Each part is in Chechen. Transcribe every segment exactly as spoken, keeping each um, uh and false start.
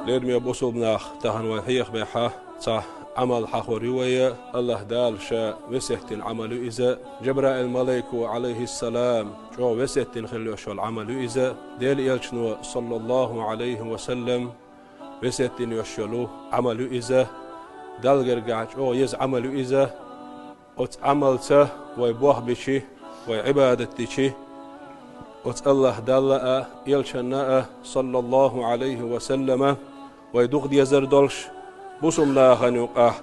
Лераме бусулба нах, тахана вай хьехабехьа, цхьа Ӏамал хьахор ю вай, Аллаха Дала ша весеттина Ӏамал ю иза, Жабраил малайко, алейхиссалам, чӀогӀа весеттина хила йолуш йолу Ӏамал ю иза, Делан Элчано, саллаллаху алейхи ва саллам, весеттина йолуш йолу Ӏамал ю иза, Далла гергахь чӀогӀа еза Ӏамал ю иза. Оцу Ӏамалца вай бохбичи, вай Ӏибадат дичи, оцу Аллаха Далла а, Элчанна а, саллаллаху алейхи ва саллама, вай дукха дезар долуш, бусулба нахана юкъахь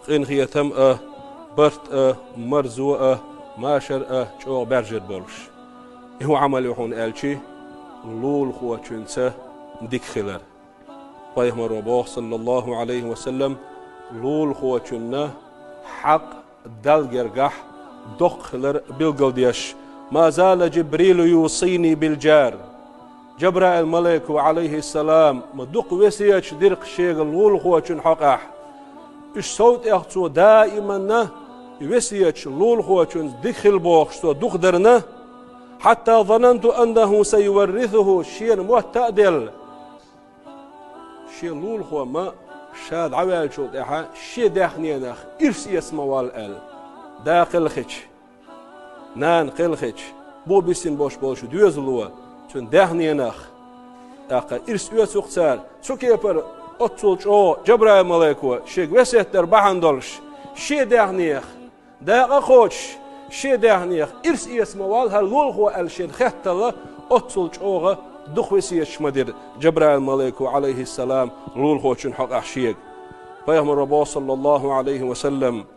къинхетам а, барт а, марзо а, машар а чӀогӀа баьржар болуш. И хӀун Ӏамал ю хьуна аьлчи, лулахочуьнца дика хилар. Пайхамаро боху, саллаллаху алейхи ва саллам, лулахочунна хьакъ Далла гергахь доккха хилар билгалдеш: «Ма зала Жибрилу юсини бил-жар». Жабраил малайко, алейхиссалам, ма дукха весеташ дира-кх шега лулахочун хьокъехь. Уьш сов тӀех цо даиманна весеташ лулахочунца дика хила бохуш цо дукха дарна, хьатта зананту аннаху саюваррисуху, шена мотта а делла, шен лулахо ма ша дӀаваьллачул тӀаьхьа шен даьхненах ирс эца ма волла аьлла. Да кхелхича, нана кхелхича, бу бисина бош болчу доьзало, цуьнан даьхненах, тӀаккха ирс оьцу-кх цара. Цу кепара оццул чӀогӀа Жабраил малайко шега весет дар бахьана долуш, шен даьхнех дакъа а кхочуш, шен даьхнех ирс эца ма волла хӀара лулахо аьлла шена хетталла, оццул чӀогӀа дукха весеташ ма дира Жабраил малайко, алейхиссалам, лулахочун хьокъехь шега. Пайхамаро боху, саллаллаху алейхи ва саллам: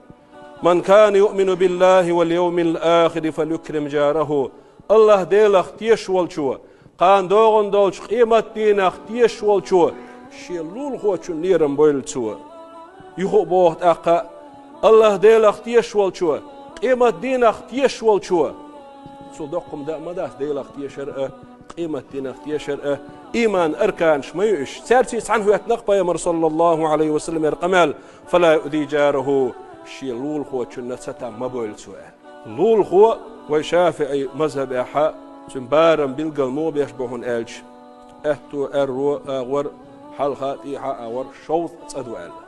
«Ман кана юъмину биллахи вал йовмил ахири фалюкрим жараху». Аллаха Делах тешаш волчо, кхана догӀун долчу къематдийнах тешаш волчо шен лулахочун лерам бойла цо. Юха а боху тӀаккха: «Аллаха Делах тешаш волчо, къематдийнах тешаш волчо». Цул доккха хӀума дан а ма дац Делах тешар а, къематдийнах тешар а, ийман арканаш ма ю уьш. Цаьрца цхьаьна хӀоьттина-кх Пайхамар, саллаллаху алейхи ва саллам, яра къамел: «Фала юъзи жараху», шен лулахочунна цатам ма бойла цо аьлла. Лулахо вай ШафиӀи мазхабехьа цуьнан барам билгал муха беш бу хьуна аьлча, аьтту, аьрру агӀор, хьалха, тӀехьа агӀор шовзткъа цӀа ду аьлла.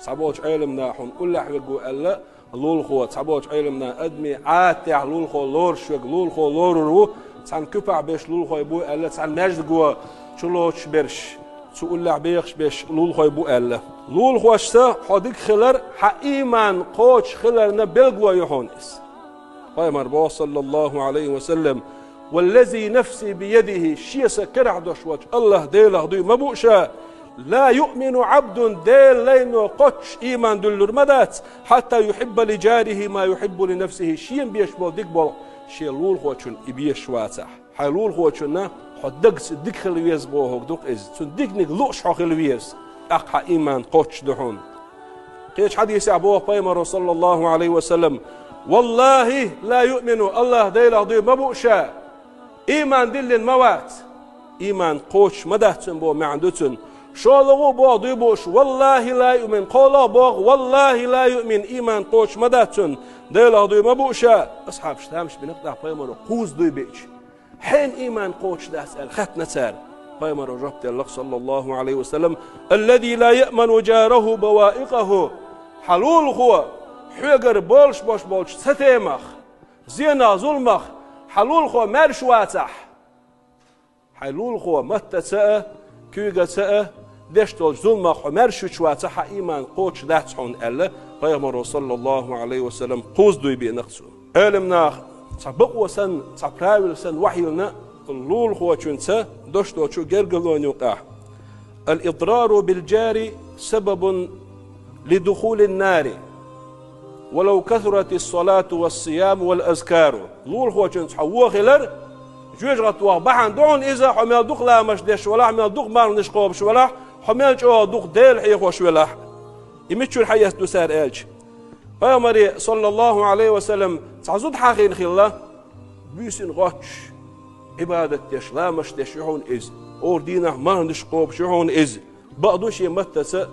Цхьаболчу Ӏеламнаха хьуна уллехь верг ву аьлла, лулахо, цхьаболчу Ӏеламнаха адамийн Ӏадатехь лулахо лоруш верг лулахо лорур ву, цхьана куьпахь берш лулахой бу аьлла, цхьана маьждиго чу лоцуш берш, цу уллехь бехаш берш лулахой бу аьлла. Лулахошца хьо дика хилар хьан ийман кхочуш хиларна билгало ю хьуна иза. Пайхамар боху, саллаллаху алейхи ва саллам: «Валлази нафси биядихи», шен сан карахь долуш волчу Аллаха Делах дуй ма бу ша, «ла юъмину Ӏабдун», Делан лайно кхоччуш ийман дуьллур ма дац, «хьатта юхьибба ли жарихи ма юхьиббу ли нафсихи», шена беш болу дика болу шен лулахочунна и беш вацахь. Хьайн лулахочунна хьо дагца дика хила веза бохург ду-кх иза. Цуьнан диканиг лууш хьо хила веза. ТӀаккха хьан ийман кхоччуш ду хьуна. Кхечу хьадисехь боху Пайхамаро, саллаллаху алейхи ва саллам: «Валлахи ла юъмину», Аллаха Делах дуй ма бу ша, ийман диллина ма вац. Ийман кхочуш ма дац цуьнан боху маьӀна ду цуьнан. ШолгӀа а боху дуй бу уьш: «Валлахи ла юъмин». КхоалгӀа а боху: «Валлахи ла юъмин», ийман кхочуш ма дац цуьнан. Делах дуй ма бу ша. Асхьабаш тамаш бина-кх тӀаккха Пайхамаро кхузза дуй биъча. «Хьенан ийман кхочуш дац?» аьлла хаьттина цара. Пайхамаро жоп делла-кх, саллаллаху алейхи ва саллам: «Аллази ла яъману жараху баваикъаху». Хьан лулахо хьоьгара болуш бош болчу цатемах, зенах, зуламах хьан лулахо маьрша вацахь, хьайн лулахо маттаца а, куьйгаца а деш долчу зуламах хьо маьрша вуьтуш вацахь, хьан ийман кхочуш дац хьуна аьлла, Пайхамаро, саллаллаху алейхи ва саллам, кхузза дуй биъна-кх цо. Ӏеламнаха цхьа бакъо санна, цхьа правило санна вахьийна лулахочуьнца дош долчу гергарлонна юкъахь: «Ал-идрару бил-жари сабабун ли духулин-нари, валав касуратис-салату вас-сияму вал-азкару». Лулахочуьнца хьо вон хилар жоьжахате ваха бахьана ду хьуна иза, хьо мел дукха ламазаш деш валахь, мел дукха мархнаш кхобуш валахь, хьо мел чӀогӀа дукха Дела хьехош велахь. И миччуьра хьаэцна ду цара аьлча, Пайхамаре, саллаллаху алейхи ва саллам, цхьа зуда хьахийна хилла, буьйсанна гӀоттуш, Ӏибадат деш, ламазаш деш ю хьуна иза, хӀора дийнахь мархнаш кхобуш ю хьуна иза. Бакъду, шен маттаца,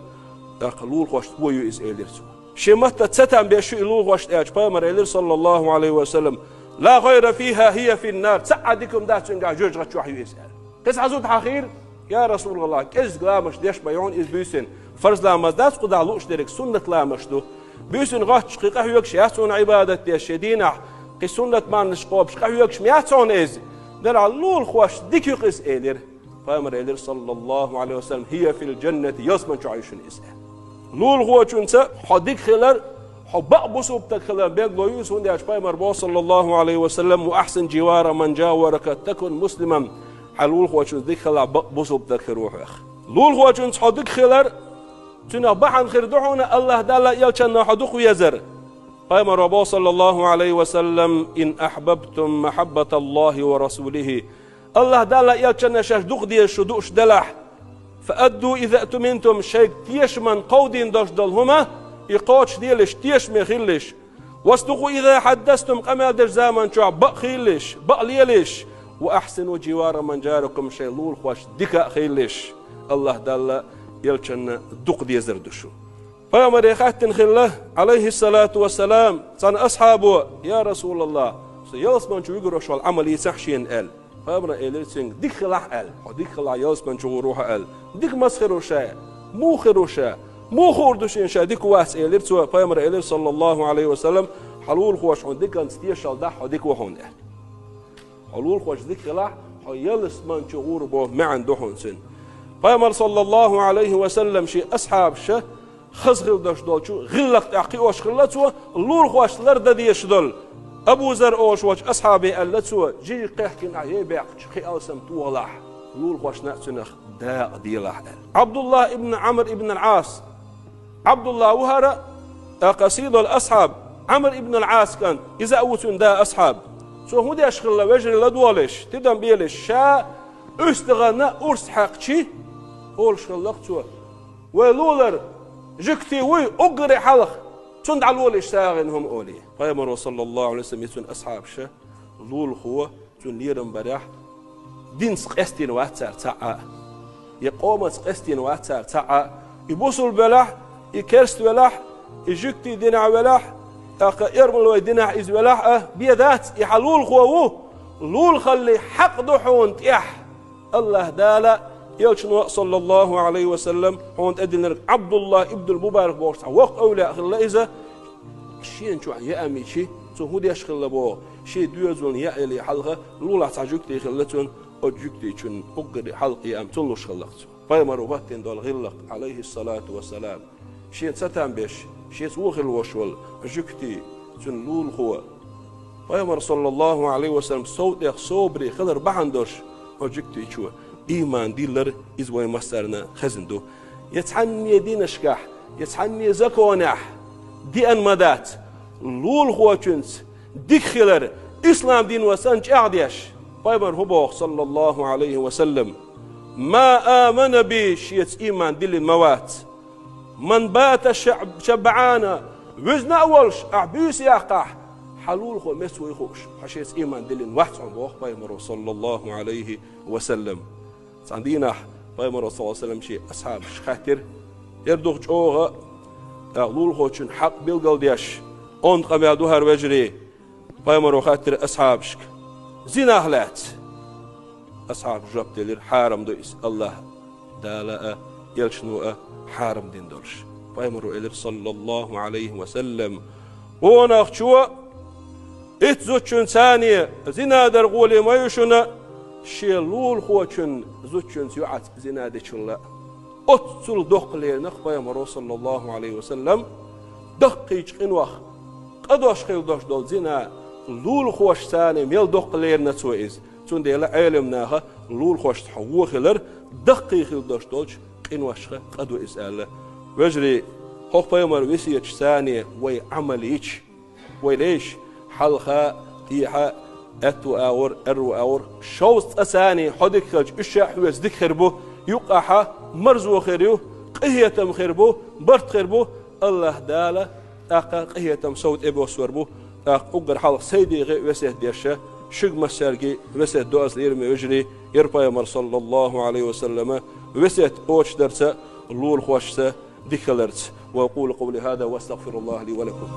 тӀаккха лулахошца вон ю иза, элира цо. Шен маттаца цатам беш ю и лулахошца аьлча, Пайхамаро элира, саллаллаху алейхи ва саллам: «Ла хайра фиха, хия фин-нар». Цхьа а дика хӀума дац цуьнгахь, жоьжахати чохь ю иза аьлла. Кхин цхьа зуда хьахийра, «Я Расулаллах, кӀеззига ламазаш деш ба хьона иза буьйсанна. Фарз ламаз дац кху дӀа лууш дерг, суннат ламазаш ду. Буьйсанна гӀотташ кхин къахьоьгуш яц хьона Ӏибадат деш шен дийнахь, кхин суннат марнаш кхобуш къахьоьгуш ма яц хьона иза. Делахь лулахошца дика ю-кх иза», — элира. Пайхамара элира, саллаллаху Ӏалайхи ва саллам: «Хьия фил джаннати, ялсамани чохь ю шуна иза». Лулахочунца хьо дика хилар, хьо бакъ бусулба стаг хилар билгало ю иза, хӀунда аьлча Пайхамара боху, саллаллаху Ӏалайхи ва саллам: «Ва ахсин дживара ман джаварака такун муслиман». Хьайн лулахочунца дика хилахь, бакъ бусулба стаг хир ву хьох. Лулахочунца хьо дика хилар, цунах бахьана хир ду хьуна АллахӀ Далла а, элчанна а хьо дукха везар. Пайхамара боху, саллаллаху Ӏалайхи ва саллам: «Ин ахьбабтум махьаббаталлахи ва расулихи». АллахӀ Далла а, элчанна а шаьш дукха дезаш шу дууш делахь, «фа адду иза туминтум», шайга тешаман кховдийна долуш долу хӀума, и кхочушделаш, тешаме хилалаш. «Ва сдукъу иза хьаддастум», къамел дечу заман чохь бакъ хийлалаш, бакъ лелаш. «Ва ахсину дживара ман джаракум», шайн лулахошца дика а хийлалаш. АллахӀ Далла а, элчанна а дукха дезар ду шу. Пайхамаре хаьттина хилла, Ӏалайхиссалату вассалам, цхьана асхьабо: «Я Расулаллах, со ялсамани чу вуьгур волуш волу Ӏамал йийцахь шена», — аьлла. Пайхамара элира цуьнга: «Дика хилахь», — аьлла. «Хьо дика хилахь, ялсамани чу гӀур ву хьо», — аьлла. «Дика маса хир ву ша? Муха хир ву ша? Муха хуур ду шена ша дика вац?» — элира цо. Пайхамара элира, саллаллаху Ӏалайхи ва саллам: «Хьан лулахоша хьуна диканца тешалла дахь, хьо дика ву хьуна», — аьлла. Хьо лулахошца дика хилахь, хьо ялсамани чу гӀур боху маьӀна ду хьуна цуьнан. Пайхамар, саллаллаху Ӏалайхи ва саллам, шен асхьабаша хаза хила долуш долчу гӀиллакх тӀехь кхиош хилла цо, лулахошца лардан дезаш долу. Абу Зар олуш волчу асхьабе аьлла цо: «Жижиг кхехкина ахь яй баьккхича, кхин алсам тохалахь, лулахошна а цуьнах дакъа делахь», — аьлла. Ӏабдуллах ибн Ӏамр ибн ал-Ӏас. Ӏабдулла ву хӀара, тӀаккха сий долу асхьаб, Ӏамр ибн ал-Ӏас кӀант, иза а ву цуьнан да асхьаб. Цо хӀун деш хилла, вежарий, ладогӀалаш, тидам белаш, ша уьстагӀанна урс хьаькхчи, олуш хилла-кх цо: «Вай лулара жуьгти вуй, уггаре хьалха цунна дӀалолийша сагӀина хӀума», — олий. Пайхамаро, саллаллаху Ӏалайхи ва саллам, и цуьнан асхьабаша, лулахо цуьнан лерам барехь, динца къестийна вац цара цхьа а, я къомаца къестийна вац цара цхьа а, и бусулба велахь, и керста велахь, и жуьгти динехь велахь, тӀаккха эрмалой динехь иза велахь а, бен дац, и хьан лулахо ву, лулахаллин хьакъ ду хьуна тӀехь. АллахӀ Дала а, элчано а, саллаллаху Ӏалайхи ва саллам, хьуна тӀедиллинарг. Ӏабдулла ибн ал-Мубарак бохуш цхьа воккха эвлаяъ хилла иза, шена чохь яа мичи, цо хӀун деш хилла боху, шен доьзална яа яле хьалха, лулахь цхьа жуьгти хилла цуьнан, оцу жуьгтичунна уггаре хьалха яа ма цунна луш хилла-кх цо. Пайхамаро хӀоттийна долу гӀиллакх, Ӏалайхиссалату вассалам, шен цатам беш, шеца вон хилла волуш волу жуьгти, цуьнан лулахо, Пайхамар, саллаллаху Ӏалайхи ва саллам, сов тӀех собаре хилар бахьана долуш, оцу жуьгтичо ийман диллар, иза вайн массарна хезна ду. Я цхьанне динашкахь, я цхьанне законехь деана ма дац лулахочуьнца дика хилар, ислам дино санна чӀагӀдеш. Пайхамар хӀун боху, саллаллаху Ӏалайхи ва саллам: «Ма амана би», шеца ийман диллина ма вац. «Ман бата шаб-, шаббаӀана», вуьзна а волуш, ахь буьйса яьккхахь, хьан лулахо меца вуй хууш, хьо шеца ийман диллина вац хьуна, боху Пайхамаро, саллаллаху Ӏалайхи ва саллам. Цхьана дийнахь Пайхамаро, саллаллаху Ӏалайхи ва саллам, шен асхьабашка хаьттира, хӀара ду-кх чӀогӀа, тӀаккха лулахочун хьакъ билгалдеш, онда къамел ду хӀара, вежарий. Пайхамаро хаьттира асхьабашка: «Зинах лаьцна?» Асхьабаша жоп делира: «Хьарам ду иза, АллахӀ Дала а, элчано а хьарам дина долуш». Пайхамаро элира, саллаллаху Ӏалайхи ва саллам: «Къонахчо, итт зудчуьнца цхьаьна зина дар гӀоле ма ю шуна, шен лулахочун зудчуьнца йоӀаца зина дичул а». Оццул доккха лерина-кх Пайхамаро, саллаллаху Ӏалайхи ва саллам, даккхийчу къинойх къа дош хила дош долу зина лулахошца цхьаьна мел доккха лерина цо иза. Цундела Ӏеламнаха лулахошца хьо вон хилар даккхий хила дош долчу къиношха къа ду иза аьлла. Вежарий, хӀокху Пайхамаран весеташца цхьаьна вай Ӏамал йича, вай лайш хьалха, тӀехьа, аьтту агӀор, аьрру агӀор, шовзткъа цхьаьна хьо дика хилча, уьш а хьоьца дика хир бу, юккъехь марзо хир ю, къинхетам хир бу, барт хир бу, АллахӀ Дала тӀаккха къинхетам сов тӀе боссор бу, тӀаккха уггар хьалха сайн дегӀе а весет деш, шуьга массаьрга а весет до ас, лераме вежарий, хӀара Пайхамар, саллаллаху Ӏалайхи ва саллама, весет кхочушдарца, лулахошца дика хиларца. وأقول قولي هذا وأستغفر الله لي ولكم.